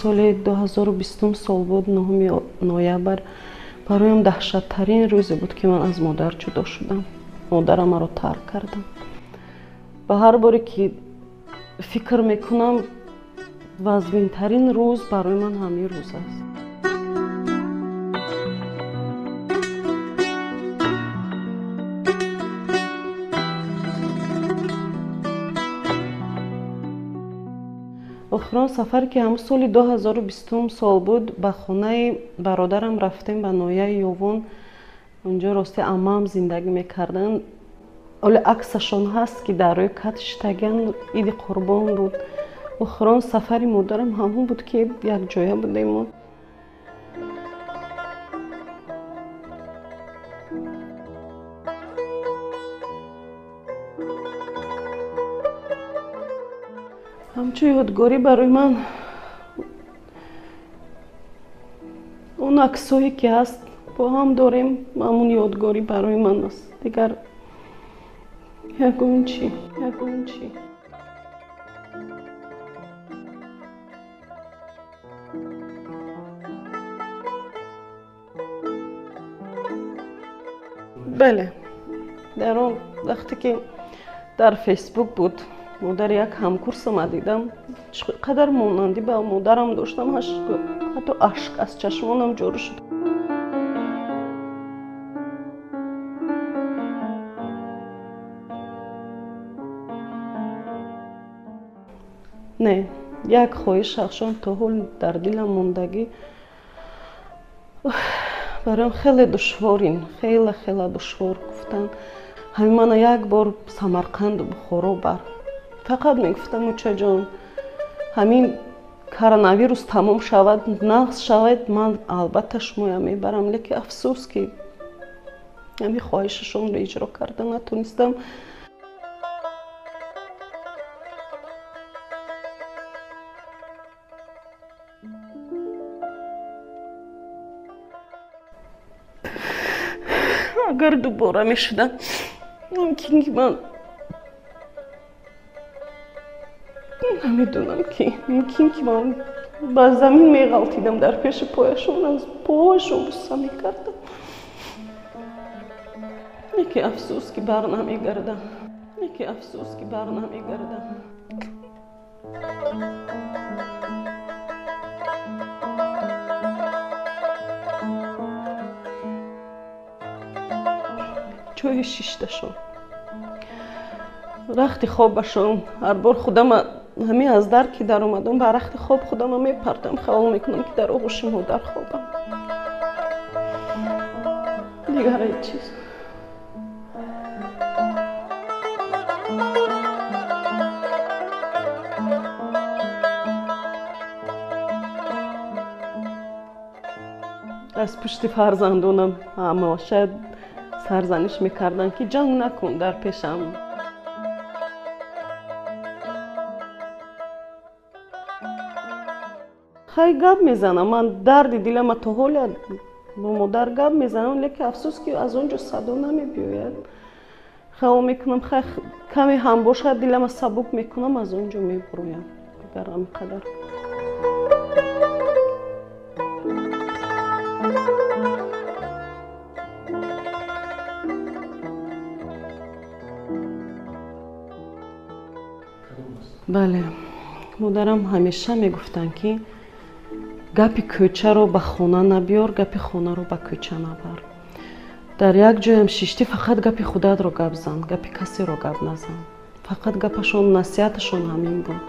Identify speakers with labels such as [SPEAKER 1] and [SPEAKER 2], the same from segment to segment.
[SPEAKER 1] Соли 2020 сол буд, 9 ноябр. Бароям даҳшаттарин рӯзе буд, ки ман аз модар ҷудо шудам. Модарам маро тарк кардам. Ба ҳар боре ки фикр мекунам, вазминтарин рӯз барои ман ҳамин рӯз аст. Охирон сафар, ки ҳамун соли 2020 сол буд, ба хонаи бародарам рафтем ба ноҳияи Ёвон. Унҷо рости аммаам зиндагӣ мекарданд. Оле аксашон ҳаст, ки дар рӯи кат шитаган, иди қурбон буд. Охирон сафари модарам ҳамон буд, ки якҷоя будем. Ҳамчун ёдгорӣ барои ман он аксҳое ки ҳаст бо ҳам дорем, ҳамун ёдгорӣ барои ман аст. Дигар ягон чӣ, ягон чӣ. Бале, дар он вақте ки дар Фейсбук буд, модари як ҳамкурсама дидам, чӣ қадар монандӣ ба модарам доштам, ҳатто ашк аз чашмонам ҷорӣ шуд. Не, як хоҳиш шахшон то ҳол дар дилам мондагӣ. Бароям хеле душвор ин, хеле хеле душвор гуфтан. Ҳамин мана як бор Самарқанду Бухоро бар. Фақат мегуфтам, учаҷон, ҳамин коронавирус тамом шавад, нағз шавад, ман албатта шумоя мебарам. Лекин афсӯс, ки ҳамин хоҳишашонро иҷро карда натонистам. Агар дубора мешудам, мумкин ки ман намедонам, ки мумкин ки ман ба замин меғалтидам дар пеши пояшон, аз пояшон буса мекардам. Яке афсӯс, ки бар намегардам. Яке афсӯс, ки бар намегардам. Ҷои шишташон, рахти хобашон, ҳар бор худама ҳамин аз дар ки даромадам, ба рахти хоб худама мепартам, хаёл мекунам, ки дар оғӯши модар хобам. Дигар ҳеҷ чиз. Аз пушти фарзандонам ҳама шояд сарзаниш мекарданд, ки ҷанг накун дар пешам. Хай гап мезанам, ман дарди дилама то ҳоля бо модар гап мезанам, лекин афсӯс, ки аз он ҷо садо намебиёяд. Хаёл мекунам, хай каме ҳам бошад, дилама сабук мекунам, аз он ҷо мебуроям. Дигар ҳамин қадар. Бале, модарам ҳамеша мегуфтанд, ки гапи кӯчаро ба хона набиёр, гапи хонаро ба кӯча набар. Дар як ҷоям шиштӣ, фақат гапи худатро гап зан, гапи касеро гап назан. Фақат гапашон, насиҳаташон ҳамин буд.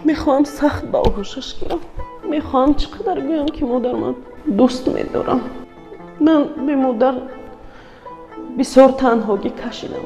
[SPEAKER 1] Мехоҳам сахт ба оғӯшаш гирам. Мехоҳам чӣ қадар гӯям, ки модар, ман дӯст медорам. Ман бе модар бисёр танҳогӣ кашидам.